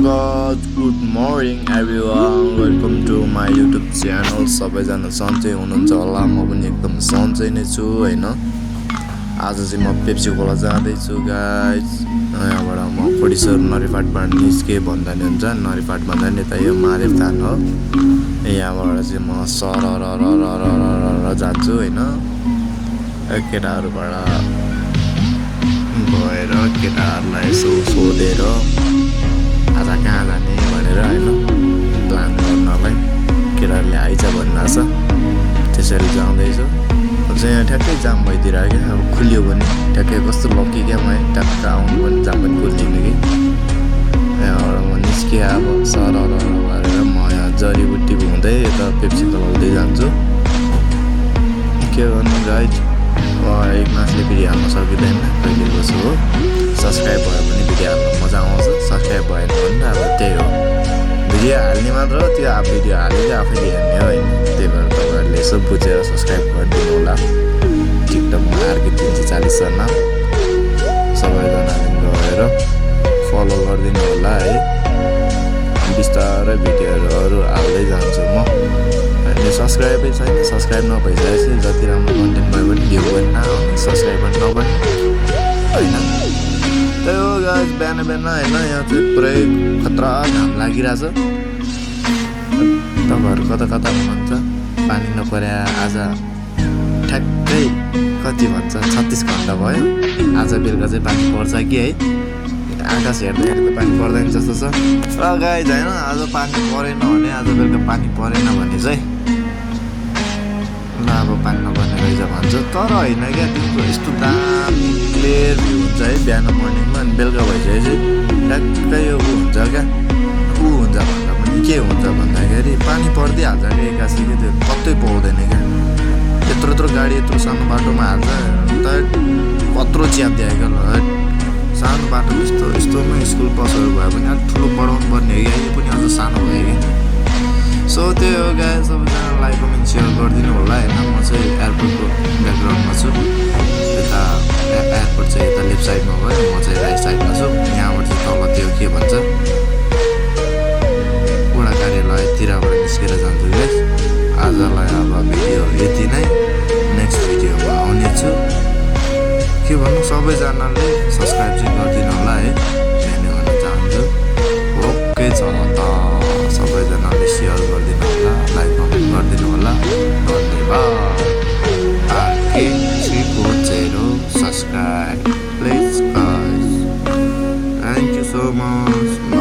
God, good morning everyone. Welcome to my YouTube channel. सबैजना सन्चै हुनुहुन्छ होला, म पनि एकदम सन्चै नै छु हैन। आज चाहिँ म पेप्सी खोला जाँदैछु गाइस। यहाँबाट म फोडिसर नरिफाटबाट निस्के भन्दा नि हुन्छ, नरिफाट भन्दा नि त यो मारेफथान हो। यहाँबाट चाहिँ म सरररररररर जान्छु हैन। केटाहरुबाट भएर केटाहरुलाई यसो सोधेर आज कहाँ जाने भनेर हैन प्लान गर्नलाई केटाहरुले आइज भन्नाछ। त्यसरी जाँदैछु। अझै यहाँ ठ्याक्कै जाम भइदिरहेको क्या। अब खुल्यो भने ठ्याक्कै कस्तो लकी क्या म टक्क आउनु पनि जाम पनि खुल्दिनँ कि। यहाँबाट म निस्केँ अब सरर गरेर म यहाँ जडीबुटी हुँदै यता पेप्सी चलाउँदै जान्छु। के गर्नु गाइज, एक मासले भिडियो हाल्न सकिँदैन कहिले कसो हो। सब्सक्राइब भयो भने भिडियो हाल्न मजा आउँछ, सब्सक्राइब भएन भने त अब त्यही हो, भिडियो हाल्ने मात्र हो, त्यो अब भिडियो हालेको आफैले हेर्ने हो हैन। त्यही भएर तपाईँहरूले यसो बुझेर सब्सक्राइब गरिदिनु होला। टिकटकमा आर्के 340 जना सबैजनाले गएर फलो गरिदिनु होला है। बिस्तारै भिडियोहरू हाल्दै जान्छु म। अनि सब्सक्राइबै छैन, सब्सक्राइब नभइसकेपछि जति राम्रो कन्टेन्ट भयो भने भ्यू पनि नआउने, सब्सक्राइब पनि नभने हैन। त्यही हो गाइस, बिहान बिहान हैन यहाँ चाहिँ पुरै खतरा घाम लागिरहेछ। तपाईँहरू कता कता हुनुहुन्छ? पानी नपर्या आज ठ्याक्कै कति भन्छ 36 घन्टा भयो। आज बेलुका चाहिँ पानी पर्छ कि है। आकाश हेर्दाखेरि त पानी पर्दैन जस्तो छ। र गाइस हैन आज पानी परेन भने, आज बेलुका पानी परेन भने चाहिँ ल अब पानी नपर्ने रहेछ भन्छ। तर होइन क्या, दिउँसो यस्तो दामी क्लियर भ्यू हुन्छ है बिहान मर्निङमा। अनि बेलुका भइसकेपछि ठ्याक्कै यो हुन्छ क्या। हुन्छ भन्दा पनि के हुन्छ भन्दाखेरि पानी परिदिइहाल्छ क्या एक्कासी कि। त्यो पत्तै पाउँदैन क्या। यत्रो गाडी यत्रो सानो बाटोमा हाल्छ त कत्रो च्याप्दियो क्या। ल सानो बाटो यस्तोमा स्कुल बसहरू भयो भने अलिक ठुलो बढाउनु पर्ने हो क्या। यो पनि अझ सानो भयो क्या। सो त्यही हो गाइस, सबैजना लाइक कमेन्ट सेयर गरिदिनु होला हैन। म चाहिँ एयरपोर्टको ब्याकग्राउन्डमा छु। यता एयरपोर्ट चाहिँ यता लेफ्ट साइडमा भयो, म चाहिँ राइट साइडमा छु। यहाँबाट चाहिँ तल त्यो के भन्छ वडा कार्यालयतिरबाट निस्केर जान्छु गाइस। आजलाई अब भिडियो यति नै, नेक्स्ट भिडियोमा आउने छु। के भन्नु, सबैजनाले सब्सक्राइब चाहिँ गरिदिनु होला है, हेर्ने भन्न चाहन्छु। ओके छ त, सबैजनाले सेयर गरिदिनु होला, लाइक कमेन्ट गरिदिनु होला। धन्यवाद। आर्के 340 subscribe please guys. Thank you so much.